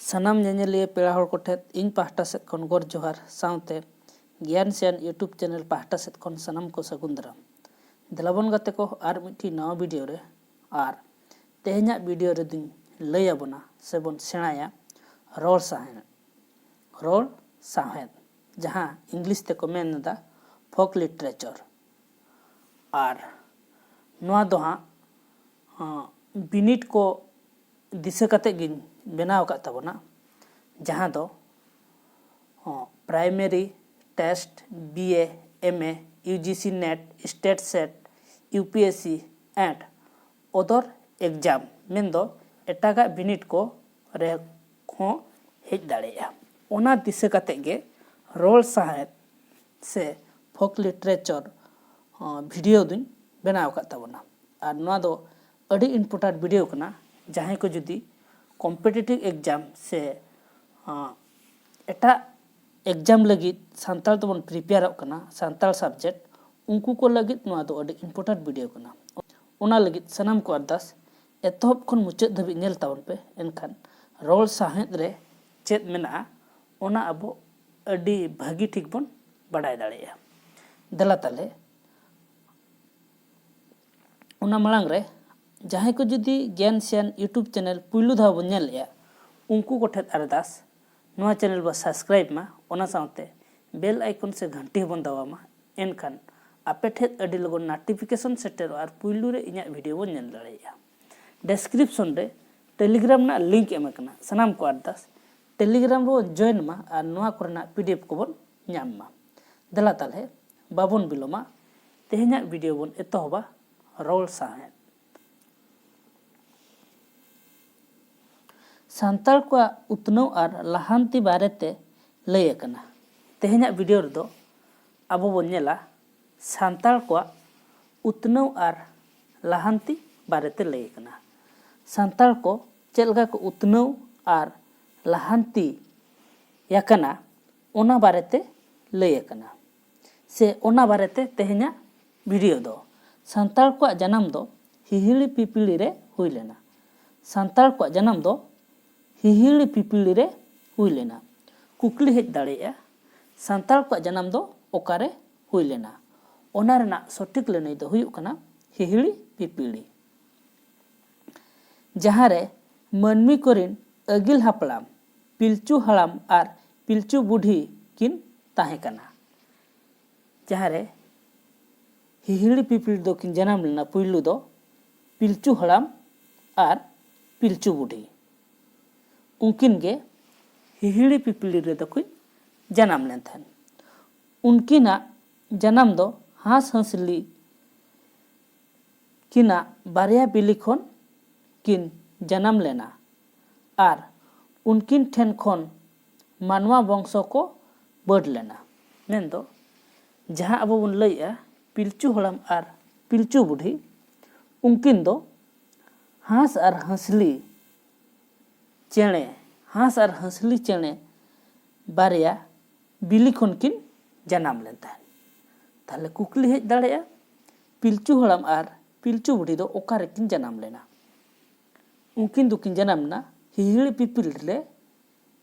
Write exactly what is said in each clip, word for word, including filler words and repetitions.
ᱥᱟᱱᱟᱢ ᱧᱮᱧᱮᱞᱤᱭᱟᱹ ᱯᱮᱲᱟ ᱦᱚᱲ ᱠᱚᱴᱷᱮᱱ ᱤᱧ ᱯᱟᱦᱴᱟ ᱥᱮᱫ ᱠᱷᱚᱱ ᱜᱚᱰ ᱡᱚᱦᱟᱨ ᱥᱟᱶᱛᱮ ᱜᱮᱭᱟᱱ ᱥᱮᱭᱟᱱ YouTube ᱪᱮᱱᱮᱞ ᱯᱟᱦᱴᱟ ᱥᱮᱫ ᱠᱷᱚᱱ ᱥᱟᱱᱟᱢ ᱠᱚ ᱥᱟᱹᱜᱩᱱ ᱫᱟᱨᱟᱢ᱾ ᱫᱮᱞᱟᱵᱚᱱ ᱜᱟᱛᱮ ᱠᱚ, ᱟᱨ ᱢᱤᱫᱴᱤᱡ ᱱᱟᱣᱟ ᱵᱷᱤᱰᱤᱭᱳ ᱨᱮ᱾ ᱟᱨ ᱛᱮᱦᱮᱧᱟᱜ ᱵᱷᱤᱰᱤᱭᱳ ᱨᱮᱫᱚᱧ ᱞᱟᱹᱭ ᱟᱵᱚᱱᱟ ᱥᱮᱵᱚᱱ ᱥᱮᱬᱟᱭᱟ ᱨᱚᱲ ᱥᱟᱶᱦᱮᱫ᱾ ᱨᱚᱲ ᱥᱟᱶᱦᱮᱫ, ᱡᱟᱦᱟᱸ ᱤᱝᱞᱤᱥ ᱛᱮᱠᱚ ᱢᱮᱱ ᱮᱫᱟ ᱯᱷᱳᱠ ᱞᱤᱴᱟᱨᱮᱪᱟᱨ᱾ ᱟᱨ ᱱᱚᱣᱟ ᱫᱚ ᱦᱟᱸᱜ, ᱟᱸ, ᱵᱤᱱᱤᱰ ᱠᱚ ᱫᱤᱥᱟᱹ ᱠᱟᱛᱮᱫ ᱜᱤᱧ ᱵᱮᱱᱟᱣ ᱟᱠᱟᱫ ᱛᱟᱵᱚᱱᱟ, ᱡᱟᱦᱟᱸ ᱫᱚ, ᱟᱸ, primary test, BA, MA, UGC NET, STAT SET, UPSC and other exam, ᱢᱮᱱᱫᱚ ᱮᱴᱟᱜᱟᱜ ᱵᱤᱱᱤᱰ ᱠᱚ ᱨᱮᱦᱚᱸ ᱦᱮᱡ ᱫᱟᱲᱮᱭᱟᱜᱼᱟ᱾ ᱚᱱᱟ ᱫᱤᱥᱟᱹ ᱠᱟᱛᱮᱫ ᱜᱮ ᱨᱚᱲ ᱥᱟᱶᱦᱮᱫ ᱥᱮ ᱯᱷᱳᱠ ᱞᱤᱴᱟᱨᱮᱪᱟᱨ, ᱟᱸ, ᱵᱷᱤᱰᱤᱭᱳ ᱫᱩᱧ ᱵᱮᱱᱟᱣ ᱟᱠᱟᱫ ᱛᱟᱵᱚᱱᱟ᱾ ᱟᱨ ᱱᱚᱣᱟ ᱫᱚ ᱟᱹᱰᱤ ᱤᱢᱯᱚᱨᱴᱮᱱᱴ ᱵᱷᱤᱰᱤᱭᱳ ᱠᱟᱱᱟ᱾ ᱡᱟᱦᱟᱸᱭ ᱠᱚ ᱡᱩᱫᱤ ᱠᱚᱢᱯᱤᱴᱤᱴᱤᱵᱷ ᱮᱠᱡᱟᱢ ᱥᱮ, ᱟᱸ, ᱮᱴᱟᱜ ᱮᱠᱡᱟᱢ ᱞᱟᱹᱜᱤᱫ ᱥᱟᱱᱛᱟᱲ ᱛᱮᱵᱚᱱ ᱯᱨᱤᱯᱮᱭᱟᱨᱚᱜ ᱠᱟᱱᱟ, ᱥᱟᱱᱛᱟᱲ ᱥᱟᱵᱡᱮᱠᱴ, ᱩᱱᱠᱩ ᱠᱚ ᱞᱟᱹᱜᱤᱫ ᱱᱚᱣᱟ ᱫᱚ ᱟᱹᱰᱤ ᱤᱢᱯᱚᱨᱴᱮᱱᱴ ᱵᱷᱤᱰᱤᱭᱳ ᱠᱟᱱᱟ᱾ ᱚᱱᱟ ᱞᱟᱹᱜᱤᱫ ᱥᱟᱱᱟᱢ ᱠᱚ ᱟᱨᱫᱟᱥ, ᱮᱛᱚᱦᱚᱵ ᱠᱷᱚᱱ ᱢᱩᱪᱟᱹᱫ ᱫᱷᱟᱹᱵᱤᱡ ᱧᱮᱞ ᱛᱟᱵᱚᱱ ᱯᱮ, ᱮᱱᱠᱷᱟᱱ ᱨᱚᱲ ᱥᱟᱶᱦᱮᱫ ᱨᱮ ᱪᱮᱫ ᱢᱮᱱᱟᱜᱼᱟ, ᱚᱱᱟ ᱟᱵᱚ ᱟᱹᱰᱤ ᱵᱷᱟᱹᱜᱤ ᱴᱷᱤᱠ ᱵᱚᱱ ᱵᱟᱰᱟᱭ ᱫᱟᱲᱮᱭᱟᱜᱼᱟ᱾ ᱫᱮᱞᱟ ᱛᱟᱦᱞᱮ, ᱚᱱᱟ ᱢᱟᱲᱟᱝ ᱨᱮ ᱡᱟᱦᱟᱸᱭ ᱠᱚ ᱡᱩᱫᱤ ᱜᱮᱭᱟᱱ ᱥᱮᱭᱟᱱ YouTube ᱪᱮᱱᱮᱞ ᱯᱩᱭᱞᱩ ᱫᱷᱟᱣ ᱵᱚᱱ ᱧᱮᱞᱮᱜᱼᱟ, ᱩᱱᱠᱩ ᱠᱚᱴᱷᱮᱱ ᱟᱨᱫᱟᱥ, ᱱᱚᱣᱟ ᱪᱮᱱᱮᱞ ᱵᱚ ᱥᱟᱵᱥᱠᱨᱟᱭᱤᱵ ᱢᱟ, ᱚᱱᱟ ᱥᱟᱶᱛᱮ ᱵᱮᱞ ᱟᱭᱠᱚᱱ ᱥᱮ ᱜᱷᱟᱱᱴᱤ ᱦᱚᱸᱵᱚᱱ ᱫᱟᱵᱟᱣ ᱢᱟ᱾ ᱮᱱᱠᱷᱟᱱ ᱟᱯᱮ ᱴᱷᱮᱱ ᱟᱹᱰᱤ ᱞᱚᱜᱚᱱ ᱱᱳᱴᱤᱯᱷᱤᱠᱮᱥᱚᱱ ᱥᱮᱴᱮᱨᱚᱜᱼᱟ ᱟᱨ ᱯᱩᱭᱞᱩ ᱨᱮ ᱤᱧᱟᱹᱜ ᱵᱷᱤᱰᱤᱭᱳ ᱵᱚᱱ ᱧᱮᱞ ᱫᱟᱲᱮᱭᱟᱜᱼᱟ᱾ ᱰᱮᱥᱠᱨᱤᱯᱥᱚᱱ ᱨᱮ ᱴᱮᱞᱤᱜᱨᱟᱢ ᱨᱮᱱᱟᱜ ᱞᱤᱝᱠ ᱮᱢ ᱟᱠᱟᱱᱟ᱾ ᱥᱟᱱᱟᱢ ᱠᱚ ᱟᱨᱫᱟᱥ, ᱴᱮᱞᱤᱜᱨᱟᱢ ᱨᱮᱵᱚᱱ ᱡᱚᱭᱮᱱ ᱢᱟ ᱟᱨ ᱱᱚᱣᱟ ᱠᱚᱨᱮᱱᱟᱜ PDF ᱠᱚᱵᱚᱱ ᱧᱟᱢ ᱢᱟ᱾ ᱫᱮᱞᱟ ᱛᱟᱦᱞᱮ, ᱵᱟᱵᱚᱱ ᱵᱤᱞᱚᱢᱟ, ᱛᱮᱦᱮᱧᱟᱜ ᱵᱷᱤᱰᱤᱭᱳ ᱵᱚᱱ ᱮᱛᱚᱦᱚᱵᱟ ᱨᱚᱲ ᱥᱟᱶᱦᱮᱫ᱾ ᱥᱟᱱᱛᱟᱲ ᱠᱚᱣᱟᱜ ᱩᱛᱱᱟᱹᱣ ᱟᱨ ᱞᱟᱦᱟᱱᱛᱤ ᱵᱟᱨᱮᱛᱮ ᱞᱟᱹᱭ ᱟᱠᱟᱱᱟ᱾ ᱛᱮᱦᱮᱧᱟᱜ ᱵᱷᱤᱰᱤᱭᱳ ᱨᱮᱫᱚ ᱟᱵᱚ ᱵᱚᱱ ᱧᱮᱞᱟ ᱥᱟᱱᱛᱟᱲ ᱠᱚᱣᱟᱜ ᱩᱛᱱᱟᱹᱣ ᱟᱨ ᱞᱟᱦᱟᱱᱛᱤ ᱵᱟᱨᱮᱛᱮ ᱞᱟᱹᱭ ᱟᱠᱟᱱᱟ᱾ ᱥᱟᱱᱛᱟᱲ ᱠᱚ ᱪᱮᱫ ᱞᱮᱠᱟ ᱠᱚ ᱩᱛᱱᱟᱹᱣ ᱟᱨ ᱞᱟᱦᱟᱱᱛᱤ ᱟᱠᱟᱱᱟ, ᱚᱱᱟ ᱵᱟᱨᱮᱛᱮ ᱞᱟᱹᱭ ᱟᱠᱟᱱᱟ, ᱥᱮ ᱚᱱᱟ ᱵᱟᱨᱮᱛᱮ ᱛᱮᱦᱮᱧᱟᱜ ᱵᱷᱤᱰᱤᱭᱳ ᱫᱚ᱾ ᱥᱟᱱᱛᱟᱲ ᱠᱚᱣᱟᱜ ᱡᱟᱱᱟᱢ ᱫᱚ ᱦᱤᱦᱤᱲᱤ ᱯᱤᱯᱤᱲᱤ ᱨᱮ ᱦᱩᱭ ᱞᱮᱱᱟ᱾ ᱥᱟᱱᱛᱟᱲ ᱠᱚᱣᱟᱜ ᱡᱟᱱᱟᱢ ᱫᱚ ᱦᱤᱦᱤᱲᱤ ᱯᱤᱯᱤᱲᱤ ᱨᱮ ᱦᱩᱭ ᱞᱮᱱᱟ᱾ ᱠᱩᱠᱞᱤ ᱦᱮᱡ ᱫᱟᱲᱮᱭᱟᱜᱼᱟ, ᱥᱟᱱᱛᱟᱲ ᱠᱚᱣᱟᱜ ᱡᱟᱱᱟᱢ ᱫᱚ ᱚᱠᱟᱨᱮ ᱦᱩᱭ ᱞᱮᱱᱟ? ᱚᱱᱟ ᱨᱮᱱᱟᱜ ᱥᱚᱴᱷᱤᱠ ᱞᱟᱹᱱᱟᱹᱭ ᱫᱚ ᱦᱩᱭᱩᱜ ᱠᱟᱱᱟ ᱦᱤᱦᱤᱲᱤ ᱯᱤᱯᱤᱲᱤ, ᱡᱟᱦᱟᱸ ᱨᱮ ᱢᱟᱹᱱᱢᱤ ᱠᱚᱨᱮᱱ ᱟᱹᱜᱤᱞ ᱦᱟᱯᱲᱟᱢ ᱯᱤᱞᱪᱩ ᱦᱟᱲᱟᱢ ᱟᱨ ᱯᱤᱞᱪᱩ ᱵᱩᱰᱷᱤ ᱠᱤᱱ ᱛᱟᱦᱮᱸ ᱠᱟᱱᱟ, ᱡᱟᱦᱟᱸ ᱨᱮ ᱦᱤᱦᱤᱲᱤ ᱯᱤᱯᱤᱲᱤ ᱫᱚᱠᱤᱱ ᱡᱟᱱᱟᱢ ᱞᱮᱱᱟ ᱯᱩᱭᱞᱩ ᱫᱚ ᱯᱤᱞᱪᱩ ᱦᱟᱲᱟᱢ ᱟᱨ ᱯᱤᱞᱪᱩ ᱵᱩᱰᱷᱤ᱾ ᱩᱱᱠᱤᱱ ᱜᱮ ᱦᱤᱦᱤᱲᱤ ᱯᱤᱯᱤᱲᱤ ᱨᱮᱫᱚ ᱠᱤᱱ ᱡᱟᱱᱟᱢ ᱞᱮᱱ ᱛᱟᱦᱮᱸᱫ᱾ ᱩᱱᱠᱤᱱᱟᱜ ᱡᱟᱱᱟᱢ ᱫᱚ ᱦᱟᱸᱥ ᱦᱟᱸᱥᱞᱤ ᱠᱤᱱᱟᱜ ᱵᱟᱨᱭᱟ ᱵᱤᱞᱤ ᱠᱷᱚᱱ ᱠᱤᱱ ᱡᱟᱱᱟᱢ ᱞᱮᱱᱟ ᱟᱨ ᱩᱱᱠᱤᱱ ᱴᱷᱮᱱ ᱠᱷᱚᱱ ᱢᱟᱱᱣᱟ ᱵᱚᱝᱥᱚ ᱠᱚ ᱵᱟᱹᱰ ᱞᱮᱱᱟ᱾ ᱢᱮᱱᱫᱚ ᱡᱟᱦᱟᱸ ᱟᱵᱚ ᱵᱚᱱ ᱞᱟᱹᱭᱮᱜᱼᱟ ᱯᱤᱞᱪᱩ ᱦᱟᱲᱟᱢ ᱟᱨ ᱯᱤᱞᱪᱩ ᱵᱩᱰᱷᱤ, ᱩᱱᱠᱤᱱ ᱫᱚ ᱦᱟᱸᱥ ᱟᱨ ᱦᱟᱸᱥᱞᱤ ᱪᱮᱬᱮ, ᱦᱟᱸᱥ ᱟᱨ ᱦᱟᱸᱥᱞᱤ ᱪᱮᱬᱮ ᱵᱟᱨᱭᱟ ᱵᱤᱞᱤ ᱠᱷᱚᱱ ᱠᱤᱱ ᱡᱟᱱᱟᱢ ᱞᱮᱱ ᱛᱟᱦᱮᱸᱫ᱾ ᱛᱟᱦᱞᱮ ᱠᱩᱠᱞᱤ ᱦᱮᱡ ᱫᱟᱲᱮᱭᱟᱜᱼᱟ, ᱯᱤᱞᱪᱩ ᱦᱟᱲᱟᱢ ᱟᱨ ᱯᱤᱞᱪᱩ ᱵᱩᱰᱷᱤ ᱫᱚ ᱚᱠᱟ ᱨᱮᱠᱤᱱ ᱡᱟᱱᱟᱢ ᱞᱮᱱᱟ? ᱩᱱᱠᱤᱱ ᱫᱚᱠᱤᱱ ᱡᱟᱱᱟᱢ ᱞᱮᱱᱟ ᱦᱤᱦᱤᱲᱤ ᱯᱤᱯᱤᱲᱤ ᱨᱮ,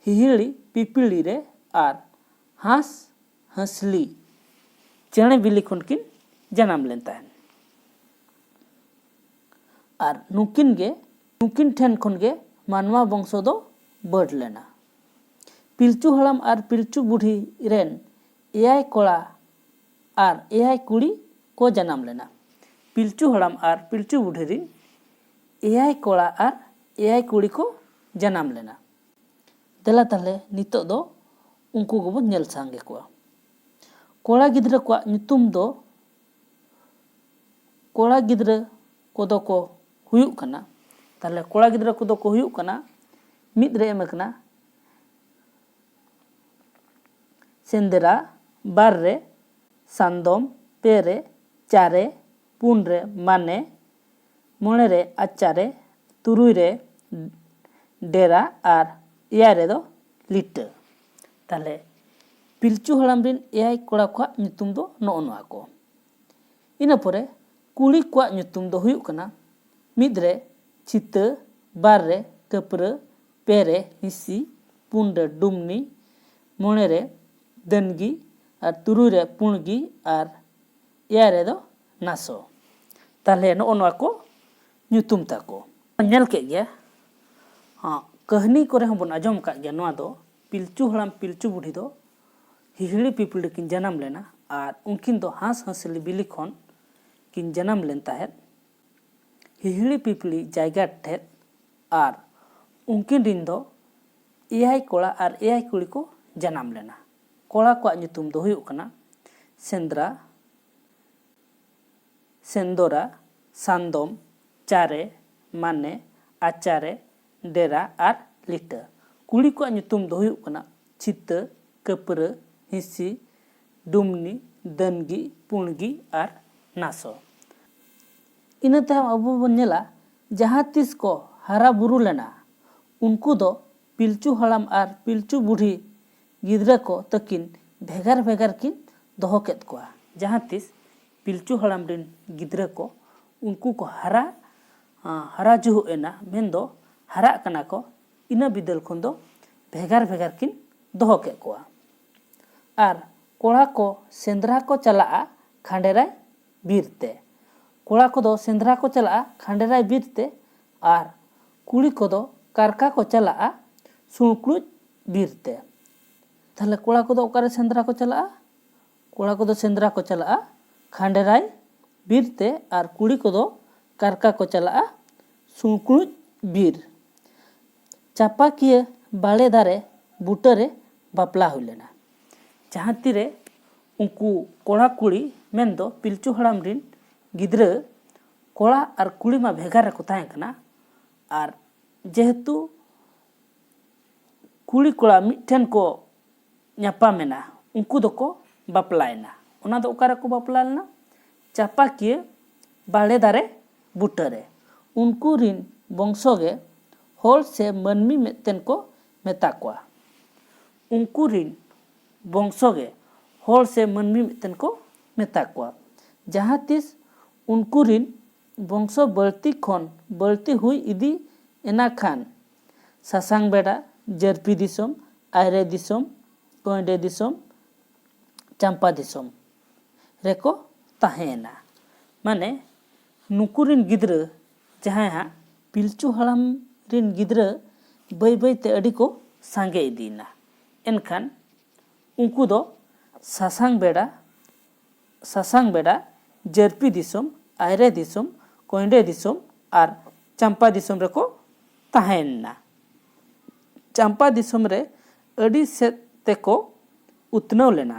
ᱦᱤᱦᱤᱲᱤ ᱯᱤᱯᱤᱲᱤ ᱨᱮ ᱟᱨ ᱦᱟᱸᱥ ᱦᱟᱸᱥᱞᱤ ᱪᱮᱬᱮ ᱵᱤᱞᱤ ᱠᱷᱚᱱ ᱠᱤᱱ ᱡᱟᱱᱟᱢ ᱞᱮᱱ ᱛᱟᱦᱮᱸᱫ᱾ ᱟᱨ ᱱᱩᱠᱤᱱ ᱜᱮ, ᱱᱩᱠᱤᱱ ᱴᱷᱮᱱ ᱠᱷᱚᱱ ᱜᱮ ᱢᱟᱱᱣᱟ ᱵᱚᱝᱥᱚ ᱫᱚ ᱵᱟᱹᱰ ᱞᱮᱱᱟ᱾ ᱯᱤᱞᱪᱩ ᱦᱟᱲᱟᱢ ᱟᱨ ᱯᱤᱞᱪᱩ ᱵᱩᱰᱷᱤ ᱨᱮᱱ ᱮᱭᱟᱭ ᱠᱚᱲᱟ ᱟᱨ ᱮᱭᱟᱭ ᱠᱩᱲᱤ ᱠᱚ ᱡᱟᱱᱟᱢ ᱞᱮᱱᱟ᱾ ᱯᱤᱞᱪᱩ ᱦᱟᱲᱟᱢ ᱟᱨ ᱯᱤᱞᱪᱩ ᱵᱩᱰᱷᱤ ᱨᱮᱱ ᱮᱭᱟᱭ ᱠᱚᱲᱟ ᱟᱨ ᱮᱭᱟᱭ ᱠᱩᱲᱤ ᱠᱚ ᱡᱟᱱᱟᱢ ᱞᱮᱱᱟ᱾ ᱫᱮᱞᱟ ᱛᱟᱦᱞᱮ ᱱᱤᱛᱚᱜ ᱫᱚ ᱩᱱᱠᱩ ᱜᱮᱵᱚᱱ ᱧᱮᱞ ᱥᱟᱸᱜᱮ ᱠᱚᱣᱟ᱾ ᱠᱚᱲᱟ ᱜᱤᱫᱽᱨᱟᱹ ᱠᱚᱣᱟᱜ ᱧᱩᱛᱩᱢ ᱫᱚ, ᱠᱚᱲᱟ ᱜᱤᱫᱽᱨᱟᱹ ᱠᱚᱫᱚ ᱠᱚ ᱦᱩᱭᱩᱜ ᱠᱟᱱᱟ, ᱛᱟᱦᱞᱮ ᱠᱚᱲᱟ ᱜᱤᱫᱽᱨᱟᱹ ᱠᱚᱫᱚ ᱠᱚ ᱦᱩᱭᱩᱜ ᱠᱟᱱᱟ, ᱢᱤᱫ ᱨᱮ ᱮᱢ ᱟᱠᱟᱱᱟ ᱥᱮᱸᱫᱽᱨᱟ, ᱵᱟᱨ ᱨᱮ ᱥᱟᱸᱫᱚᱢ, ᱯᱮ ᱨᱮ ᱪᱟᱨᱮ, ᱯᱩᱱ ᱨᱮ ᱢᱟᱱᱮ, ᱢᱚᱬᱮ ᱨᱮ ᱟᱪᱟᱨᱮ, ᱛᱩᱨᱩᱭ ᱨᱮ ᱰᱮᱨᱟ ᱟᱨ ᱮᱭᱟᱭ ᱨᱮᱫᱚ ᱞᱤᱴᱟᱹ᱾ ᱛᱟᱦᱞᱮ ᱯᱤᱞᱪᱩ ᱦᱟᱲᱟᱢ ᱨᱮᱱ ᱮᱭᱟᱭ ᱠᱚᱲᱟ ᱠᱚᱣᱟᱜ ᱧᱩᱛᱩᱢ ᱫᱚ ᱱᱚᱜᱼᱚ ᱱᱚᱣᱟ ᱠᱚ᱾ ᱤᱱᱟᱹ ᱯᱚᱨᱮ ᱠᱩᱲᱤ ᱠᱚᱣᱟᱜ ᱧᱩᱛᱩᱢ ᱫᱚ ᱦᱩᱭᱩᱜ ᱠᱟᱱᱟ, ᱢᱤᱫ ᱨᱮ ᱪᱷᱤᱛᱟᱹ, ᱵᱟᱨ ᱨᱮ ᱠᱟᱹᱯᱨᱟᱹ, ᱯᱮ ᱨᱮ ᱦᱤᱸᱥᱤ, ᱯᱩᱱ ᱨᱮ ᱰᱩᱢᱱᱤ, ᱢᱚᱬᱮ ᱨᱮ ᱫᱟᱹᱱᱜᱤ, ᱟᱨ ᱛᱩᱨᱩᱭ ᱨᱮ ᱯᱩᱬᱜᱤ, ᱟᱨ ᱮᱭᱟᱭ ᱨᱮᱫᱚ ᱱᱟᱥᱚ᱾ ᱛᱟᱦᱚᱞᱮ ᱱᱚᱜᱼᱚ ᱱᱚᱣᱟ ᱠᱚ ᱧᱩᱛᱩᱢ ᱛᱟᱠᱚ᱾ ᱧᱮᱞ ᱠᱮᱫ ᱜᱮᱭᱟ, ᱦᱚᱸ, ᱠᱟᱹᱦᱱᱤ ᱠᱚᱨᱮ ᱦᱚᱸᱵᱚᱱ ᱟᱸᱡᱚᱢ ᱟᱠᱟᱫ ᱜᱮᱭᱟ ᱱᱚᱣᱟ ᱫᱚ, ᱯᱤᱞᱪᱩ ᱦᱟᱲᱟᱢ ᱯᱤᱞᱪᱩ ᱵᱩᱰᱷᱤ ᱫᱚ ᱦᱤᱦᱤᱲᱤ ᱯᱤᱯᱤᱲᱤ ᱠᱤᱱ ᱡᱟᱱᱟᱢ ᱞᱮᱱᱟ ᱟᱨ ᱩᱱᱠᱤᱱ ᱫᱚ ᱦᱟᱸᱥ ᱦᱟᱸᱥᱞᱤ ᱵᱤᱞᱤ ᱠᱷᱚᱱ ᱠᱤᱱ ᱡᱟᱱᱟᱢ ᱞᱮᱱ ᱛᱟᱦᱮᱸᱫ᱾ ᱦᱤᱦᱤᱲᱤ ᱯᱤᱯᱤᱲᱤ ᱡᱟᱭᱜᱟ ᱴᱷᱮᱫ ᱟᱨ ᱩᱱᱠᱤᱱ ᱨᱤᱱ ᱫᱚ ᱮᱭᱟᱭ ᱠᱚᱲᱟ ᱟᱨ ᱮᱭᱟᱭ ᱠᱩᱲᱤ ᱠᱚ ᱡᱟᱱᱟᱢ ᱞᱮᱱᱟ᱾ ᱠᱚᱲᱟ ᱠᱚᱣᱟᱜ ᱧᱩᱛᱩᱢ ᱫᱚ ᱦᱩᱭᱩᱜ ᱠᱟᱱᱟ ᱥᱮᱸᱫᱽᱨᱟ, ᱥᱮᱱᱫᱚᱨᱟ, ᱥᱟᱱᱫᱚᱢ, ᱪᱟᱨᱮ, ᱢᱟᱱᱮ, ᱟᱪᱟᱨᱮ, ᱰᱮᱨᱟ ᱟᱨ ᱞᱤᱴᱟᱹ᱾ ᱠᱩᱲᱤ ᱠᱚᱣᱟᱜ ᱧᱩᱛᱩᱢ ᱫᱚ ᱦᱩᱭᱩᱜ ᱠᱟᱱᱟ ᱪᱷᱤᱛᱟᱹ, ᱠᱟᱹᱯᱨᱟᱹ, ᱦᱤᱸᱥᱤ, ᱰᱩᱢᱱᱤ, ᱫᱟᱹᱱᱜᱤ, ᱯᱩᱬᱜᱤ ᱟᱨ ᱱᱟᱥᱚ᱾ ᱤᱱᱟᱹ ᱛᱟᱭᱚᱢ ᱟᱵᱚ ᱵᱚᱱ ᱧᱮᱞᱟ, ᱡᱟᱦᱟᱸ ᱛᱤᱥ ᱠᱚ ᱦᱟᱨᱟ ᱵᱩᱨᱩ ᱞᱮᱱᱟ, ᱩᱱᱠᱩ ᱫᱚ ᱯᱤᱞᱪᱩ ᱦᱟᱲᱟᱢ ᱟᱨ ᱯᱤᱞᱪᱩ ᱵᱩᱰᱷᱤ ᱜᱤᱫᱽᱨᱟᱹ ᱠᱚ ᱛᱟᱹᱠᱤᱱ ᱵᱷᱮᱜᱟᱨ ᱵᱷᱮᱜᱟᱨ ᱠᱤᱱ ᱫᱚᱦᱚ ᱠᱮᱫ ᱠᱚᱣᱟ᱾ ᱡᱟᱦᱟᱸ ᱛᱤᱥ ᱯᱤᱞᱪᱩ ᱦᱟᱲᱟᱢ ᱨᱤᱱ ᱜᱤᱫᱽᱨᱟᱹ ᱠᱚ, ᱩᱱᱠᱩ ᱠᱚ ᱦᱟᱨᱟ, ᱟᱸ, ᱦᱟᱨᱟ ᱡᱩᱦᱩᱜ ᱮᱱᱟ, ᱢᱮᱱᱫᱚ ᱦᱟᱨᱟᱜ ᱠᱟᱱᱟ ᱠᱚ, ᱤᱱᱟᱹ ᱵᱤᱫᱟᱹᱞ ᱠᱷᱚᱱ ᱫᱚ ᱵᱷᱮᱜᱟᱨ ᱵᱷᱮᱜᱟᱨ ᱠᱤᱱ ᱫᱚᱦᱚ ᱠᱮᱫ ᱠᱚᱣᱟ᱾ ᱟᱨ ᱠᱚᱲᱟ ᱠᱚ ᱥᱮᱸᱫᱽᱨᱟ ᱠᱚ ᱪᱟᱞᱟᱜᱼᱟ ᱠᱷᱟᱸᱰᱮᱨᱟᱭ ᱵᱤᱨ ᱛᱮ᱾ ᱠᱚᱲᱟ ᱠᱚᱫᱚ ᱥᱮᱸᱫᱽᱨᱟ ᱠᱚ ᱪᱟᱞᱟᱜᱼᱟ ᱠᱷᱟᱸᱰᱮᱨᱟᱭ ᱵᱤᱨ ᱛᱮ, ᱟᱨ ᱠᱩᱲᱤ ᱠᱚᱫᱚ ᱠᱟᱨᱠᱟ ᱠᱚ ᱪᱟᱞᱟᱜᱼᱟ ᱥᱩᱲᱠᱩᱲᱩᱡ ᱵᱤᱨ ᱛᱮ᱾ ᱛᱟᱦᱞᱮ ᱠᱚᱲᱟ ᱠᱚᱫᱚ ᱚᱠᱟᱨᱮ ᱥᱮᱸᱫᱽᱨᱟ ᱠᱚ ᱪᱟᱞᱟᱜᱼᱟ? ᱠᱚᱲᱟ ᱠᱚᱫᱚ ᱥᱮᱸᱫᱽᱨᱟ ᱠᱚ ᱪᱟᱞᱟᱜᱼᱟ ᱠᱷᱟᱸᱰᱮᱨᱟᱭ ᱵᱤᱨ ᱛᱮ, ᱟᱨ ᱠᱩᱲᱤ ᱠᱚᱫᱚ ᱠᱟᱨᱠᱟ ᱠᱚ ᱪᱟᱞᱟᱜᱼᱟ ᱥᱩᱲᱠᱩᱲᱩᱡ ᱵᱤᱨ᱾ ᱪᱟᱯᱟᱠᱤᱭᱟᱹ ᱵᱟᱲᱮ ᱫᱟᱨᱮ ᱵᱩᱴᱟᱹᱨᱮ ᱵᱟᱯᱞᱟ ᱦᱩᱭ ᱞᱮᱱᱟ᱾ ᱡᱟᱦᱟᱸ ᱛᱤᱨᱮ ᱩᱱᱠᱩ ᱠᱚᱲᱟ ᱠᱩᱲᱤ, ᱢᱮᱱᱫᱚ ᱯᱤᱞᱪᱩ ᱦᱟᱲᱟᱢ ᱨᱤᱱ ᱜᱤᱫᱽᱨᱟᱹ, ᱠᱚᱲᱟ ᱟᱨ ᱠᱩᱲᱤ ᱢᱟ ᱵᱷᱮᱜᱟᱨ ᱨᱮᱠᱚ ᱛᱟᱦᱮᱸ ᱠᱟᱱᱟ, ᱟᱨ ᱡᱮᱦᱮᱛᱩ ᱠᱩᱲᱤ ᱠᱚᱲᱟ ᱢᱤᱫᱴᱷᱮᱱ ᱠᱚ ᱧᱟᱯᱟᱢᱮᱱᱟ, ᱩᱱᱠᱩ ᱫᱚᱠᱚ ᱵᱟᱯᱞᱟᱭᱮᱱᱟ᱾ ᱚᱱᱟ ᱫᱚ ᱚᱠᱟ ᱨᱮᱠᱚ ᱵᱟᱯᱞᱟ ᱞᱮᱱᱟ? ᱪᱟᱯᱟᱠᱤᱭᱟᱹ ᱵᱟᱲᱮ ᱫᱟᱨᱮ ᱵᱩᱴᱟᱹᱨᱮ᱾ ᱩᱱᱠᱩ ᱨᱤᱱ ᱵᱚᱝᱥᱚ ᱜᱮ ᱦᱚᱲ ᱥᱮ ᱢᱟᱹᱱᱢᱤ ᱢᱤᱫᱴᱮᱱ ᱠᱚ ᱢᱮᱛᱟ ᱠᱚᱣᱟ᱾ ᱩᱱᱠᱩ ᱨᱤᱱ ᱵᱚᱝᱥᱚ ᱜᱮ ᱦᱚᱲ ᱥᱮ ᱢᱟᱹᱱᱢᱤ ᱢᱤᱫᱴᱮᱱ ᱠᱚ ᱢᱮᱛᱟ ᱠᱚᱣᱟ᱾ ᱡᱟᱦᱟᱸ ᱛᱤᱥ ᱩᱱᱠᱩ ᱨᱤᱱ ᱵᱚᱝᱥᱚ ᱵᱟᱹᱲᱛᱤ ᱠᱷᱚᱱ ᱵᱟᱹᱲᱛᱤ ᱦᱩᱭ ᱤᱫᱤ ᱮᱱᱟ ᱠᱷᱟᱱ, ᱥᱟᱥᱟᱝ ᱵᱮᱰᱟ, ᱡᱟᱹᱨᱯᱤ ᱫᱤᱥᱚᱢ, ᱟᱭᱨᱮ ᱫᱤᱥᱚᱢ, ᱠᱚᱭᱰᱮ ᱫᱤᱥᱚᱢ, ᱪᱟᱢᱯᱟ ᱫᱤᱥᱚᱢ ᱨᱮᱠᱚ ᱛᱟᱦᱮᱸᱭᱮᱱᱟ᱾ ᱢᱟᱱᱮ ᱱᱩᱠᱩ ᱨᱤᱱ ᱜᱤᱫᱽᱨᱟᱹ ᱡᱟᱦᱟᱸᱭ ᱦᱟᱸᱜ ᱯᱤᱞᱪᱩ ᱦᱟᱲᱟᱢ ᱨᱤᱱ ᱜᱤᱫᱽᱨᱟᱹ ᱵᱟᱹᱭ ᱵᱟᱹᱭ ᱛᱮ ᱟᱹᱰᱤ ᱠᱚ ᱥᱟᱸᱜᱮ ᱤᱫᱤᱭᱮᱱᱟ᱾ ᱮᱱᱠᱷᱟᱱ ᱩᱱᱠᱩ ᱫᱚ ᱥᱟᱥᱟᱝ ᱵᱮᱰᱟ, ᱥᱟᱥᱟᱝ ᱵᱮᱰᱟ, ᱡᱟᱹᱨᱯᱤ ᱫᱤᱥᱚᱢ, ᱟᱭᱨᱮ ᱫᱤᱥᱚᱢ, ᱠᱚᱭᱰᱮ ᱫᱤᱥᱚᱢ ᱟᱨ ᱪᱟᱢᱯᱟ ᱫᱤᱥᱚᱢ ᱨᱮᱠᱚ ᱛᱟᱦᱮᱸᱭᱮᱱᱟ᱾ ᱪᱟᱢᱯᱟ ᱫᱤᱥᱚᱢ ᱨᱮ ᱟᱹᱰᱤ ᱥᱮᱫ ᱛᱮᱠᱚ ᱩᱛᱱᱟᱹᱣ ᱞᱮᱱᱟ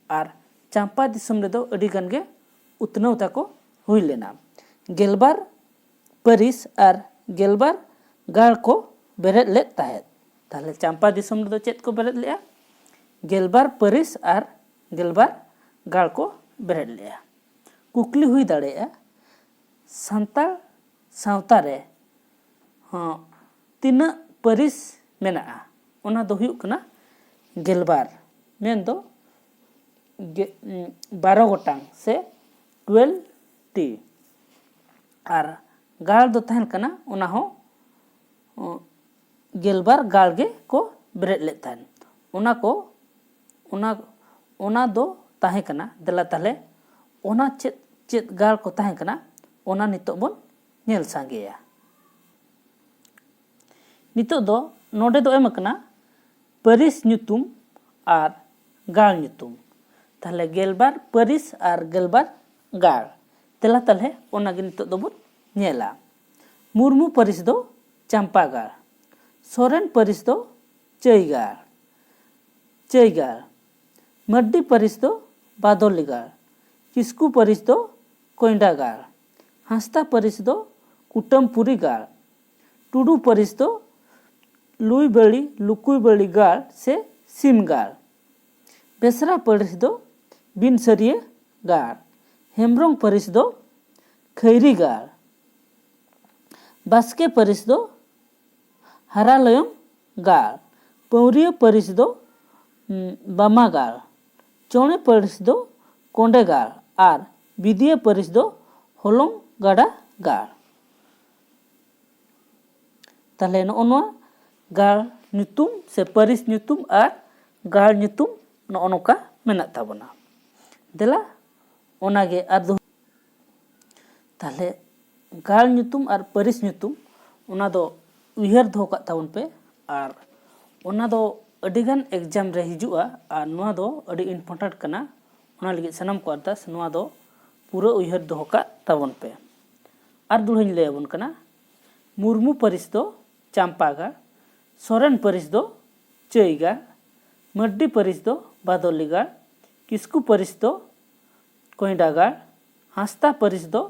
ᱟᱨ ᱪᱟᱢᱯᱟ ᱫᱤᱥᱚᱢ ᱨᱮᱫᱚ ᱟᱹᱰᱤ ᱜᱟᱱ ᱜᱮ ᱩᱛᱱᱟᱹᱣ ᱛᱟᱠᱚ ᱦᱩᱭ ᱞᱮᱱᱟ᱾ ᱜᱮᱞᱵᱟᱨ ᱯᱟᱹᱨᱤᱥ ᱟᱨ ᱜᱮᱞᱵᱟᱨ ᱜᱟᱲ ᱠᱚ ᱵᱮᱨᱮᱫ ᱞᱮᱫ ᱛᱟᱦᱮᱸᱫ᱾ ᱛᱟᱦᱞᱮ ᱪᱟᱢᱯᱟ ᱫᱤᱥᱚᱢ ᱨᱮᱫᱚ ᱪᱮᱫ ᱠᱚ ᱵᱮᱨᱮᱫ ᱞᱮᱫᱼᱟ? ᱜᱮᱞᱵᱟᱨ ᱯᱟᱹᱨᱤᱥ ᱟᱨ ᱜᱮᱞᱵᱟᱨ ᱜᱟᱲ ᱠᱚ ᱵᱮᱨᱮᱫ ᱞᱮᱫᱼᱟ᱾ ᱠᱩᱠᱞᱤ ᱦᱩᱭ ᱫᱟᱲᱮᱭᱟᱜᱼᱟ, ᱥᱟᱱᱛᱟᱲ ᱥᱟᱶᱛᱟ ᱨᱮ ᱦᱚᱸ ᱛᱤᱱᱟᱹᱜ ᱯᱟᱹᱨᱤᱥ ᱢᱮᱱᱟᱜᱼᱟ? ᱚᱱᱟ ᱫᱚ ᱦᱩᱭᱩᱜ ᱠᱟᱱᱟ ᱜᱮᱞᱵᱟᱨ, ᱢᱮᱱᱫᱚ ᱜᱮ-, ᱩᱸ, ᱵᱟᱨᱚ ᱜᱚᱴᱟᱝ ᱥᱮ ᱴᱩᱭᱮᱞᱵᱷ ᱴᱤ᱾ ᱟᱨ ᱜᱟᱲ ᱫᱚ ᱛᱟᱦᱮᱱ ᱠᱟᱱᱟ, ᱚᱱᱟ ᱦᱚᱸ, ᱩᱸ, ᱜᱮᱞᱵᱟᱨ ᱜᱟᱲ ᱜᱮ ᱠᱚ ᱵᱮᱨᱮᱫ ᱞᱮᱫ ᱛᱟᱦᱮᱱ᱾ ᱚᱱᱟ ᱠᱚ, ᱚᱱᱟ, ᱚᱱᱟ ᱫᱚ ᱛᱟᱦᱮᱸ ᱠᱟᱱᱟ, ᱫᱮᱞᱟ ᱛᱟᱦᱞᱮ ᱚᱱᱟ ᱪᱮᱫ ᱪᱮᱫ ᱜᱟᱲ ᱠᱚ ᱛᱟᱦᱮᱸ ᱠᱟᱱᱟ, ᱚᱱᱟ ᱱᱤᱛᱚᱜ ᱵᱚᱱ ᱧᱮᱞ ᱥᱟᱸᱜᱮᱭᱟ᱾ ᱱᱤᱛᱚᱜ ᱫᱚ ᱱᱚᱰᱮ ᱫᱚ ᱮᱢ ᱟᱠᱟᱱᱟ ᱯᱟᱹᱨᱤᱥ ᱧᱩᱛᱩᱢ ᱟᱨ ᱜᱟᱲ ᱧᱩᱛᱩᱢ᱾ ᱛᱟᱦᱞᱮ ᱜᱮᱞᱵᱟᱨ ᱯᱟᱹᱨᱤᱥ ᱟᱨ ᱜᱮᱞᱵᱟᱨ ᱜᱟᱲ᱾ ᱛᱮᱞᱟ ᱛᱟᱦᱞᱮ ᱚᱱᱟᱜᱮ ᱱᱤᱛᱚᱜ ᱫᱚᱵᱚᱱ ᱧᱮᱞᱟ᱾ ᱢᱩᱨᱢᱩ ᱯᱟᱹᱨᱤᱥ ᱫᱚ ᱪᱟᱢᱯᱟ ᱜᱟᱲ, ᱥᱚᱨᱮᱱ ᱯᱟᱹᱨᱤᱥ ᱫᱚ ᱪᱟᱹᱭ ᱜᱟᱲ, ᱪᱟᱹᱭ ᱜᱟᱲ, ᱢᱟᱹᱨᱰᱤ ᱯᱟᱹᱨᱤᱥ ᱫᱚ ᱵᱟᱫᱚᱞᱤ ᱜᱟᱲ, ᱠᱤᱥᱠᱩ ᱯᱟᱹᱨᱤᱥ ᱫᱚ ᱠᱚᱭᱰᱟ ᱜᱟᱲ, ᱦᱟᱸᱥᱫᱟ ᱯᱟᱹᱨᱤᱥ ᱫᱚ ᱠᱩᱴᱟᱹᱢᱯᱩᱨᱤ ᱜᱟᱲ, ᱴᱩᱰᱩ ᱯᱟᱹᱨᱤᱥ ᱫᱚ ᱞᱩᱭᱵᱟᱹᱲᱤ, ᱞᱩᱠᱩᱭᱵᱟᱹᱲᱤ ᱜᱟᱲ ᱥᱮ ᱥᱤᱢ ᱜᱟᱲ, ᱵᱮᱥᱨᱟ ᱯᱟᱹᱨᱤᱥ ᱫᱚ ᱵᱤᱱᱥᱟᱹᱨᱤᱭᱟᱹ ᱜᱟᱲ, ᱦᱮᱢᱵᱽᱨᱚᱢ ᱯᱟᱹᱨᱤᱥ ᱫᱚ ᱠᱷᱟᱹᱭᱨᱤ ᱜᱟᱲ, ᱵᱟᱥᱠᱮ ᱯᱟᱹᱨᱤᱥ ᱫᱚ ᱦᱟᱨᱟᱞᱚᱭᱚᱝ ᱜᱟᱲ, ᱯᱟᱹᱣᱨᱤᱭᱟᱹ ᱯᱟᱹᱨᱤᱥ ᱫᱚ, ᱩᱸ, ᱵᱟᱢᱟ ᱜᱟᱲ, ᱪᱚᱬᱮ ᱯᱟᱹᱨᱤᱥ ᱫᱚ ᱠᱚᱸᱰᱮ ᱜᱟᱲ ᱟᱨ ᱵᱤᱫᱤᱭᱟᱹ ᱯᱟᱹᱨᱤᱥ ᱫᱚ ᱦᱚᱞᱚᱝ ᱜᱟᱰᱟ ᱜᱟᱲ᱾ ᱛᱟᱦᱞᱮ ᱱᱚᱜᱼᱚ ᱱᱚᱣᱟ ᱜᱟᱲ ᱧᱩᱛᱩᱢ ᱥᱮ ᱯᱟᱹᱨᱤᱥ ᱧᱩᱛᱩᱢ ᱟᱨ ᱜᱟᱲ ᱧᱩᱛᱩᱢ ᱱᱚᱜᱼᱚ ᱱᱚᱝᱠᱟ ᱢᱮᱱᱟᱜ ᱛᱟᱵᱚᱱᱟ᱾ ᱫᱮᱞᱟ ᱚᱱᱟᱜᱮ ᱟᱨ ᱫᱚ ᱛᱟᱦᱞᱮ ᱜᱟᱲ ᱧᱩᱛᱩᱢ ᱟᱨ ᱯᱟᱹᱨᱤᱥ ᱧᱩᱛᱩᱢ ᱚᱱᱟ ᱫᱚ ᱩᱭᱦᱟᱹᱨ ᱫᱚᱦᱚ ᱠᱟᱜ ᱛᱟᱵᱚᱱ ᱯᱮ᱾ ᱟᱨ ᱚᱱᱟ ᱫᱚ ᱟᱹᱰᱤᱜᱟᱱ ᱮᱠᱡᱟᱢ ᱨᱮ ᱦᱤᱡᱩᱜᱼᱟ ᱟᱨ ᱱᱚᱣᱟ ᱫᱚ ᱟᱹᱰᱤ ᱤᱢᱯᱚᱨᱴᱮᱱᱴ ᱠᱟᱱᱟ᱾ ᱚᱱᱟ ᱞᱟᱹᱜᱤᱫ ᱥᱟᱱᱟᱢ ᱠᱚ ᱟᱨᱫᱟᱥ ᱱᱚᱣᱟ ᱫᱚ ᱯᱩᱨᱟᱹ ᱩᱭᱦᱟᱹᱨ ᱫᱚᱦᱚ ᱠᱟᱜ ᱛᱟᱵᱚᱱ ᱯᱮ᱾ ᱟᱨ ᱫᱚᱲᱦᱟᱧ ᱞᱟᱹᱭ ᱟᱵᱚᱱ ᱠᱟᱱᱟ, ᱢᱩᱨᱢᱩ ᱯᱟᱹᱨᱤᱥ ᱫᱚ ᱪᱟᱢᱯᱟ ᱜᱟᱲ, ᱥᱚᱨᱮᱱ ᱯᱟᱹᱨᱤᱥ ᱫᱚ ᱪᱟᱹᱭ ᱜᱟᱲ, ᱢᱟᱹᱨᱰᱤ ᱯᱟᱹᱨᱤᱥ ᱫᱚ ᱵᱟᱫᱚᱞᱤ ᱜᱟᱲ, ᱠᱤᱥᱠᱩ ᱯᱟᱹᱨᱤᱥ ᱫᱚ ᱠᱚᱭᱰᱟ ᱜᱟᱲ, ᱦᱟᱸᱥᱫᱟ ᱯᱟᱹᱨᱤᱥ ᱫᱚ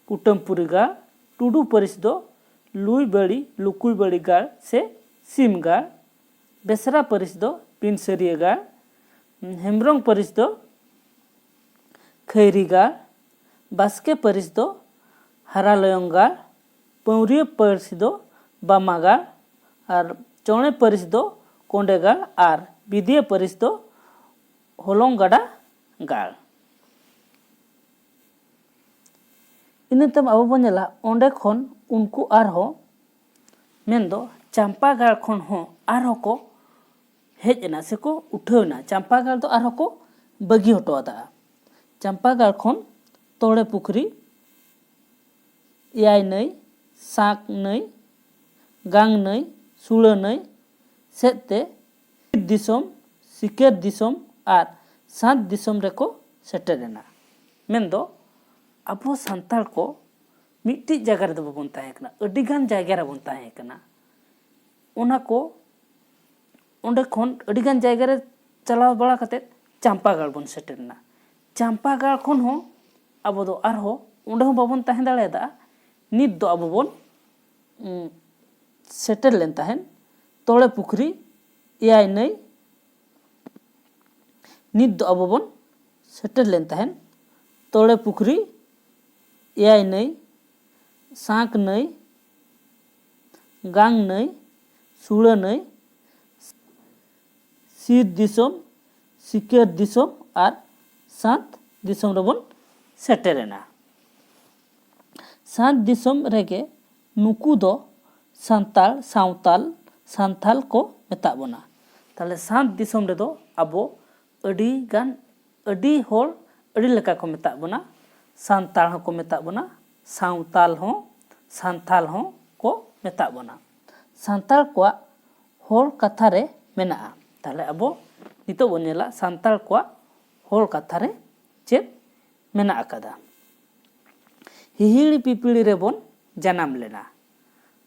ᱠᱩᱴᱟᱹᱢᱯᱩᱨᱤ ᱜᱟᱲ, ᱴᱩᱰᱩ ᱯᱟᱹᱨᱤᱥ ᱫᱚ ᱞᱩᱭᱵᱟᱹᱲᱤ, ᱞᱩᱠᱩᱭᱵᱟᱹᱲᱤ ᱜᱟᱲ ᱥᱮ ᱥᱤᱢ ᱜᱟᱲ, ᱵᱮᱥᱨᱟ ᱯᱟᱹᱨᱤᱥ ᱫᱚ ᱯᱤᱱᱥᱟᱹᱨᱤᱭᱟᱹ ᱜᱟᱲ, ᱦᱮᱢᱵᱽᱨᱚᱢ ᱯᱟᱹᱨᱤᱥ ᱫᱚ ᱠᱷᱟᱹᱭᱨᱤ ᱜᱟᱲ, ᱵᱟᱥᱠᱮ ᱯᱟᱹᱨᱤᱥ ᱫᱚ ᱦᱟᱨᱟᱞᱚᱭᱚᱝ ᱜᱟᱲ, ᱯᱟᱹᱣᱨᱤᱭᱟᱹ ᱯᱟᱹᱨᱤᱥ ᱫᱚ ᱵᱟᱢᱟ ᱜᱟᱲ, ᱟᱨ ᱪᱚᱬᱮ ᱯᱟᱹᱨᱤᱥ ᱫᱚ ᱠᱚᱸᱰᱮ ᱜᱟᱲ, ᱟᱨ ᱵᱤᱫᱤᱭᱟᱹ ᱯᱟᱹᱨᱤᱥ ᱫᱚ ᱦᱚᱞᱚᱝ ᱜᱟᱰᱟ ᱜᱟᱲ᱾ ᱤᱱᱟᱹ ᱛᱟᱭᱚᱢ ᱟᱵᱚ ᱵᱚᱱ ᱧᱮᱞᱟ, ᱚᱸᱰᱮ ᱠᱷᱚᱱ ᱩᱱᱠᱩ ᱟᱨᱦᱚᱸ, ᱢᱮᱱᱫᱚ ᱪᱟᱢᱯᱟ ᱜᱟᱲ ᱠᱷᱚᱱ ᱦᱚᱸ ᱟᱨᱦᱚᱸ ᱠᱚ ᱦᱮᱡ ᱮᱱᱟ ᱥᱮᱠᱚ ᱩᱴᱷᱟᱹᱣ ᱮᱱᱟ᱾ ᱪᱟᱢᱯᱟ ᱜᱟᱲ ᱫᱚ ᱟᱨᱦᱚᱸ ᱠᱚ ᱵᱟᱹᱜᱤ ᱦᱚᱴᱚ ᱟᱫᱟ᱾ ᱪᱟᱢᱯᱟ ᱜᱟᱲ ᱠᱷᱚᱱ ᱛᱚᱲᱮ ᱯᱩᱠᱷᱨᱤ, ᱮᱭᱟᱭ ᱱᱟᱹᱭ, ᱥᱟᱸᱠ ᱱᱟᱹᱭ, ᱜᱟᱝ ᱱᱟᱹᱭ, ᱥᱩᱲᱟᱹ ᱱᱟᱹᱭ ᱥᱮᱫ ᱛᱮ ᱫᱤᱥᱚᱢ, ᱥᱤᱠᱟᱹᱨ ᱫᱤᱥᱚᱢ ᱟᱨ ᱥᱟᱸᱛ ᱫᱤᱥᱚᱢ ᱨᱮᱠᱚ ᱥᱮᱴᱮᱨ ᱮᱱᱟ᱾ ᱢᱮᱱᱫᱚ ᱟᱵᱚ ᱥᱟᱱᱛᱟᱲ ᱠᱚ ᱢᱤᱫᱴᱤᱡ ᱡᱟᱭᱜᱟ ᱨᱮᱫᱚ ᱵᱟᱵᱚᱱ ᱛᱟᱦᱮᱸ ᱠᱟᱱᱟ, ᱟᱹᱰᱤᱜᱟᱱ ᱡᱟᱭᱜᱟ ᱨᱮᱵᱚᱱ ᱛᱟᱦᱮᱸ ᱠᱟᱱᱟ᱾ ᱚᱱᱟ ᱠᱚ ᱚᱸᱰᱮ ᱠᱷᱚᱱ ᱟᱹᱰᱤᱜᱟᱱ ᱡᱟᱭᱜᱟ ᱨᱮ ᱪᱟᱞᱟᱣ ᱵᱟᱲᱟ ᱠᱟᱛᱮᱫ ᱪᱟᱢᱯᱟᱜᱟᱲ ᱵᱚᱱ ᱥᱮᱴᱮᱨ ᱮᱱᱟ᱾ ᱪᱟᱢᱯᱟᱜᱟᱲ ᱠᱷᱚᱱ ᱦᱚᱸ ᱟᱵᱚ ᱫᱚ ᱟᱨᱦᱚᱸ ᱚᱸᱰᱮ ᱦᱚᱸ ᱵᱟᱵᱚᱱ ᱛᱟᱦᱮᱸ ᱫᱟᱲᱮᱭᱟᱫᱟ᱾ ᱱᱤᱛ ᱫᱚ ᱟᱵᱚ ᱵᱚᱱ, ᱩᱸ, ᱥᱮᱴᱮᱨ ᱞᱮᱱ ᱛᱟᱦᱮᱸᱫ ᱛᱚᱲᱮ ᱯᱩᱠᱷᱨᱤ, ᱮᱭᱟᱭ ᱱᱟᱹᱭ᱾ ᱱᱤᱛ ᱫᱚ ᱟᱵᱚ ᱵᱚᱱ ᱥᱮᱴᱮᱨ ᱞᱮᱱ ᱛᱟᱦᱮᱸᱫ ᱛᱚᱲᱮ ᱯᱩᱠᱷᱨᱤ, ᱮᱭᱟᱭ ᱱᱟᱹᱭ, ᱥᱟᱸᱠ ᱱᱟᱹᱭ, ᱜᱟᱝ ᱱᱟᱹᱭ, ᱥᱩᱲᱟᱹ ᱱᱟᱹᱭ, ᱥᱤᱨ ᱫᱤᱥᱚᱢ, ᱥᱤᱠᱟᱹᱨ ᱫᱤᱥᱚᱢ ᱟᱨ ᱥᱟᱸᱛ ᱫᱤᱥᱚᱢ ᱨᱮᱵᱚᱱ ᱥᱮᱴᱮᱨᱮᱱᱟ᱾ ᱥᱟᱸᱛ ᱫᱤᱥᱚᱢ ᱨᱮᱜᱮ ᱱᱩᱠᱩ ᱫᱚ ᱥᱟᱱᱛᱟᱲ, ᱥᱟᱶᱛᱟᱞ, ᱥᱟᱱᱛᱷᱟᱞ ᱠᱚ ᱢᱮᱛᱟᱜ ᱵᱚᱱᱟ᱾ ᱛᱟᱦᱚᱞᱮ ᱥᱟᱸᱛ ᱫᱤᱥᱚᱢ ᱨᱮᱫᱚ ᱟᱵᱚ ᱟᱹᱰᱤ ᱜᱟᱱ, ᱟᱹᱰᱤ ᱦᱚᱲ ᱟᱹᱰᱤ ᱞᱮᱠᱟ ᱠᱚ ᱢᱮᱛᱟᱜ ᱵᱚᱱᱟ᱾ ᱥᱟᱱᱛᱟᱲ ᱦᱚᱸᱠᱚ ᱢᱮᱛᱟᱜ ᱵᱚᱱᱟ, ᱥᱟᱶᱛᱟᱞ ᱦᱚᱸ, ᱥᱟᱱᱛᱷᱟᱞ ᱦᱚᱸ ᱠᱚ ᱢᱮᱛᱟᱜ ᱵᱚᱱᱟ᱾ ᱥᱟᱱᱛᱟᱲ ᱠᱚᱣᱟᱜ ᱦᱚᱲ ᱠᱟᱛᱷᱟ ᱨᱮ ᱢᱮᱱᱟᱜᱼᱟ᱾ ᱛᱟᱦᱚᱞᱮ ᱟᱵᱚ ᱱᱤᱛᱚᱜ ᱵᱚᱱ ᱧᱮᱞᱟ ᱥᱟᱱᱛᱟᱲ ᱠᱚᱣᱟᱜ ᱦᱚᱲ ᱠᱟᱛᱷᱟ ᱨᱮ ᱪᱮᱫ ᱢᱮᱱᱟᱜ ᱟᱠᱟᱫᱟ᱾ ᱦᱤᱦᱤᱲᱤ ᱯᱤᱯᱤᱲᱤ ᱨᱮᱵᱚᱱ ᱡᱟᱱᱟᱢ ᱞᱮᱱᱟ,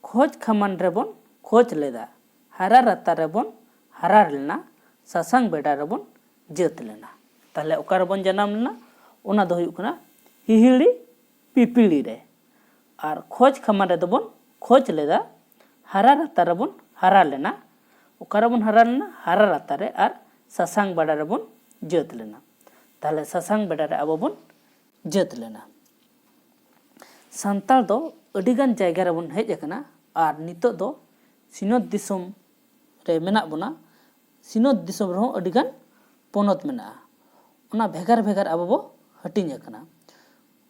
ᱠᱷᱚᱡᱽ ᱠᱷᱟᱢᱟᱱ ᱨᱮᱵᱚᱱ ᱠᱷᱚᱡᱽ ᱞᱮᱫᱟ, ᱦᱟᱨᱟ ᱨᱟᱛᱟ ᱨᱮᱵᱚᱱ ᱦᱟᱨᱟ ᱞᱮᱱᱟ, ᱥᱟᱥᱟᱝ ᱵᱮᱰᱟ ᱨᱮᱵᱚᱱ ᱡᱟᱹᱛ ᱞᱮᱱᱟ᱾ ᱛᱟᱦᱚᱞᱮ ᱚᱠᱟ ᱨᱮᱵᱚᱱ ᱡᱟᱱᱟᱢ ᱞᱮᱱᱟ? ᱚᱱᱟ ᱫᱚ ᱦᱩᱭᱩᱜ ᱠᱟᱱᱟ ᱦᱤᱦᱤᱲᱤ ᱯᱤᱯᱤᱲᱤ ᱨᱮ᱾ ᱟᱨ ᱠᱷᱚᱡᱽ ᱠᱷᱟᱢᱟᱱ ᱨᱮᱫᱚ ᱵᱚᱱ ᱠᱷᱚᱡᱽ ᱞᱮᱫᱟ, ᱦᱟᱨᱟ ᱨᱟᱛᱟ ᱨᱮᱵᱚᱱ ᱦᱟᱨᱟ ᱞᱮᱱᱟ᱾ ᱚᱠᱟ ᱨᱮᱵᱚᱱ ᱦᱟᱨᱟ ᱞᱮᱱᱟ? ᱦᱟᱨᱟ ᱨᱟᱛᱟ ᱨᱮ᱾ ᱟᱨ ᱥᱟᱥᱟᱝ ᱵᱟᱰᱟ ᱨᱮᱵᱚᱱ ᱡᱟᱹᱛ ᱞᱮᱱᱟ᱾ ᱛᱟᱦᱚᱞᱮ ᱥᱟᱥᱟᱝ ᱵᱮᱰᱟ ᱨᱮ ᱟᱵᱚ ᱵᱚᱱ ᱡᱟᱹᱛ ᱞᱮᱱᱟ᱾ ᱥᱟᱱᱛᱟᱲ ᱫᱚ ᱟᱹᱰᱤᱜᱟᱱ ᱡᱟᱭᱜᱟ ᱨᱮᱵᱚᱱ ᱦᱮᱡ ᱟᱠᱟᱱᱟ ᱟᱨ ᱱᱤᱛᱚᱜ ᱫᱚ ᱥᱤᱧᱚᱛ ᱫᱤᱥᱚᱢ ᱨᱮ ᱢᱮᱱᱟᱜ ᱵᱚᱱᱟ᱾ ᱥᱤᱧᱚᱛ ᱫᱤᱥᱚᱢ ᱨᱮᱦᱚᱸ ᱟᱹᱰᱤᱜᱟᱱ ᱯᱚᱱᱚᱛ ᱢᱮᱱᱟᱜᱼᱟ᱾ ᱚᱱᱟ ᱵᱷᱮᱜᱟᱨ ᱵᱷᱮᱜᱟᱨ ᱟᱵᱚ ᱵᱚ ᱦᱟᱹᱴᱤᱧ ᱟᱠᱟᱱᱟ᱾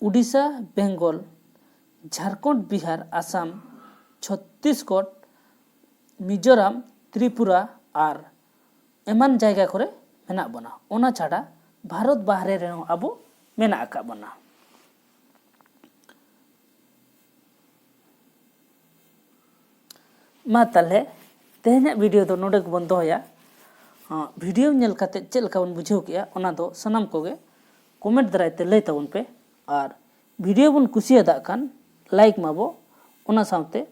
ᱩᱰᱤᱥᱟ, ᱵᱮᱝᱜᱚᱞ, ᱡᱷᱟᱲᱠᱷᱚᱸᱰ, ᱵᱤᱦᱟᱨ, ᱟᱥᱟᱢ, ᱪᱷᱚᱛᱛᱤᱥᱜᱚᱰ, ᱢᱤᱡᱳᱨᱟᱢ, ᱛᱨᱤᱯᱩᱨᱟ ᱟᱨ ᱮᱢᱟᱱ ᱡᱟᱭᱜᱟ ᱠᱚᱨᱮ ᱢᱮᱱᱟᱜ ᱵᱚᱱᱟ᱾ ᱚᱱᱟ ᱪᱷᱟᱰᱟ ᱵᱷᱟᱨᱚᱛ ᱵᱟᱦᱨᱮ ᱨᱮᱦᱚᱸ ᱟᱵᱚ ᱢᱮᱱᱟᱜ ᱟᱠᱟᱫ ᱵᱚᱱᱟ᱾ ᱢᱟ ᱛᱟᱦᱞᱮ ᱛᱮᱦᱮᱧᱟᱜ ᱵᱷᱤᱰᱤᱭᱳ ᱫᱚ ᱱᱚᱰᱮ ᱜᱮᱵᱚᱱ ᱫᱚᱦᱚᱭᱟ᱾ ᱟᱸ, ᱵᱷᱤᱰᱤᱭᱳ ᱧᱮᱞ ᱠᱟᱛᱮ ᱪᱮᱫ ᱞᱮᱠᱟ ᱵᱚᱱ ᱵᱩᱡᱷᱟᱹᱣ ᱠᱮᱜᱼᱟ, ᱚᱱᱟ ᱫᱚ ᱥᱟᱱᱟᱢ ᱠᱚᱜᱮ ᱠᱚᱢᱮᱱᱴ ᱫᱟᱨᱟᱭ ᱛᱮ ᱞᱟᱹᱭ ᱛᱟᱵᱚᱱ ᱯᱮ᱾ ᱟᱨ ᱵᱷᱤᱰᱤᱭᱳ ᱵᱚᱱ ᱠᱩᱥᱤᱭᱟᱫᱟᱜ ᱠᱷᱟᱱ ᱞᱟᱭᱤᱠ ᱢᱟᱵᱚ, ᱚᱱᱟ ᱥᱟᱶᱛᱮ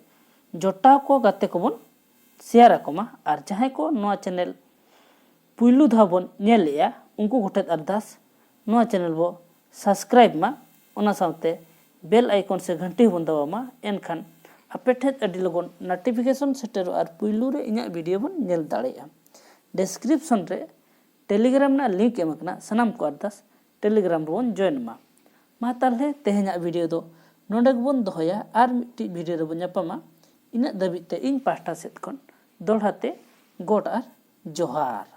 ᱡᱚᱴᱟᱣ ᱠᱚ ᱜᱟᱛᱮ ᱠᱚᱵᱚᱱ ᱥᱮᱭᱟᱨ ᱟᱠᱚ ᱢᱟ᱾ ᱟᱨ ᱡᱟᱦᱟᱸᱭ ᱠᱚ ᱱᱚᱣᱟ ᱪᱮᱱᱮᱞ ᱯᱩᱭᱞᱩ ᱫᱷᱟᱣ ᱵᱚᱱ ᱧᱮᱞᱮᱜᱼᱟ, ᱩᱱᱠᱩ ᱠᱚᱴᱷᱮᱱ ᱟᱨᱫᱟᱥ, ᱱᱚᱣᱟ ᱪᱮᱱᱮᱞ ᱵᱚ ᱥᱟᱵᱥᱠᱨᱟᱭᱤᱵ ᱢᱟ, ᱚᱱᱟ ᱥᱟᱶᱛᱮ ᱵᱮᱞ ᱟᱭᱠᱚᱱ ᱥᱮ ᱜᱷᱟᱱᱴᱤ ᱦᱚᱸᱵᱚᱱ ᱫᱟᱵᱟᱣ ᱢᱟ᱾ ᱮᱱᱠᱷᱟᱱ ᱟᱯᱮ ᱴᱷᱮᱱ ᱟᱹᱰᱤ ᱞᱚᱜᱚᱱ ᱱᱳᱴᱤᱯᱷᱤᱠᱮᱥᱚᱱ ᱥᱮᱴᱮᱨᱚᱜᱼᱟ ᱟᱨ ᱯᱩᱭᱞᱩ ᱨᱮ ᱤᱧᱟᱹᱜ ᱵᱷᱤᱰᱤᱭᱳ ᱵᱚᱱ ᱧᱮᱞ ᱫᱟᱲᱮᱭᱟᱜᱼᱟ᱾ ᱰᱮᱥᱠᱨᱤᱯᱥᱚᱱ ᱨᱮ ᱴᱮᱞᱤᱜᱨᱟᱢ ᱨᱮᱱᱟᱜ ᱞᱤᱝᱠ ᱮᱢ ᱟᱠᱟᱱᱟ, ᱥᱟᱱᱟᱢ ᱠᱚ ᱟᱨᱫᱟᱥ ᱴᱮᱞᱤᱜᱨᱟᱢ ᱨᱮᱵᱚᱱ ᱡᱚᱭᱮᱱ ᱢᱟ᱾ ᱢᱟ ᱛᱟᱦᱞᱮ ᱛᱮᱦᱮᱧᱟᱜ ᱵᱷᱤᱰᱤᱭᱳ ᱫᱚ ᱱᱚᱰᱮ ᱜᱮᱵᱚᱱ ᱫᱚᱦᱚᱭᱟ, ᱟᱨ ᱢᱤᱫᱴᱤᱡ ᱵᱷᱤᱰᱤᱭᱳ ᱨᱮᱵᱚᱱ ᱧᱟᱯᱟᱢᱟ᱾ ᱤᱱᱟᱹᱜ ᱫᱷᱟᱹᱵᱤᱡ ᱛᱮ ᱤᱧ ᱯᱟᱦᱴᱟ ᱥᱮᱫ ᱠᱷᱚᱱ ᱫᱚᱦᱲᱟ ᱛᱮ ᱜᱚᱰ ᱟᱨ ᱡᱚᱦᱟᱨ᱾